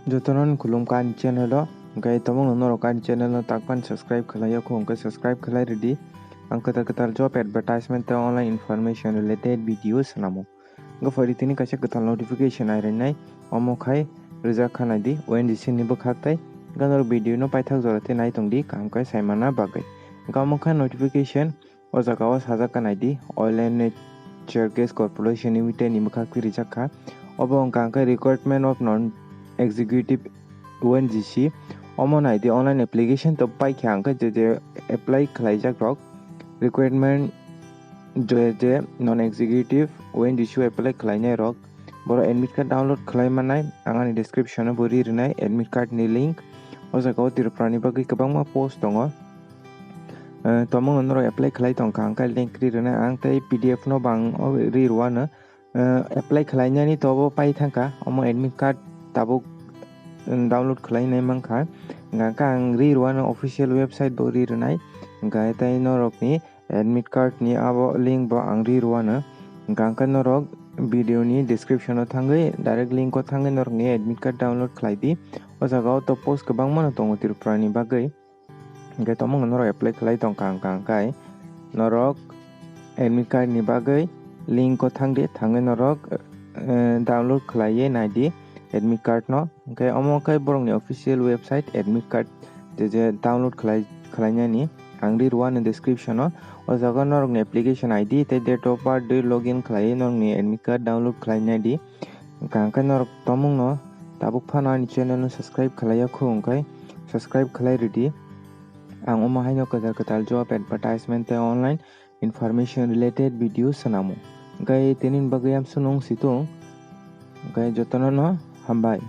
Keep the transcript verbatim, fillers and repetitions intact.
Jotono khulumkha ani channel o, hwnkhe tongmungno norok ani channel no takpan subscribe khlai yakho, hwnkhe subscribe khlai rwdi. Ang kwtal kwtal job advertisement tei online information related video swnamo. Hwnkhe phaidi tini kaisa kwtal notification airinai, omo khai rijak kha naidi O N G C ni bwkhak tei. Hwnkhe norok video no paithak jora tei nai tongdi kaham khe saimana bagwi. Hwnkhe omo khai notification O jaga o sajak kha naidi, Oil and Natural Gas Corporation Limited ni bwkhak twi rijak kha. Obo wngkha hwnkhe Recruitment of Non-Executive O N G C. Omo naidi online application to paikha hwnkhe je je apply khlaijak rok. Recruitment je je non-executive O N G C o apply khlainai rok. Borok admit card download khlai mannai, ang ani description o bo ri rwnai admit card ni link. O jaga o Tripura ni bagwi kwbangma post tongo. Eh, tongmungno norok apply khlai tongkha, hwnkhe link ri rwnai ang tei P D F no bang o ri rwano. Eh, apply khlainani tobo pai thangkha, omo admit card tabuk, mm, download khlainai mankha. Hwnkhe ang ri rwano official website bo ri rwnai. Hwnkhe tei norokni admit card ni abo link bo ang ri rwano. Hwnkhe norok video ni description o thangwi direct link o thangwi norokni admit card download khlai di. O jaga o to post kwbangma no tongo Tripura ni bagwi. Hwnkhe tongmungno norok apply khlai tongkha hwnkha hwnkhe norok admit card ni bagwi link o thangdi, thangwi norok, eh, download khlaiwi naidi admit card no. Hwnkhe omo khe borokni official website admit card je je download khlai, khlainani ang ri rwano description o. O jaga norokni application I D tei date of birth tei login khlaiwi norokni admit card download khlainai di. Hwnkha hwnkhe norok tongmungno tabuk phano ani channel no subscribe khlai yakho hwnkhe subscribe khlai rwdi. Ang omo haino kwtal kwtal job advertisement tei online information related video swnamo. Hwnkhe tini bagwi amsonong situng. Hwnkhe jotono no hambai.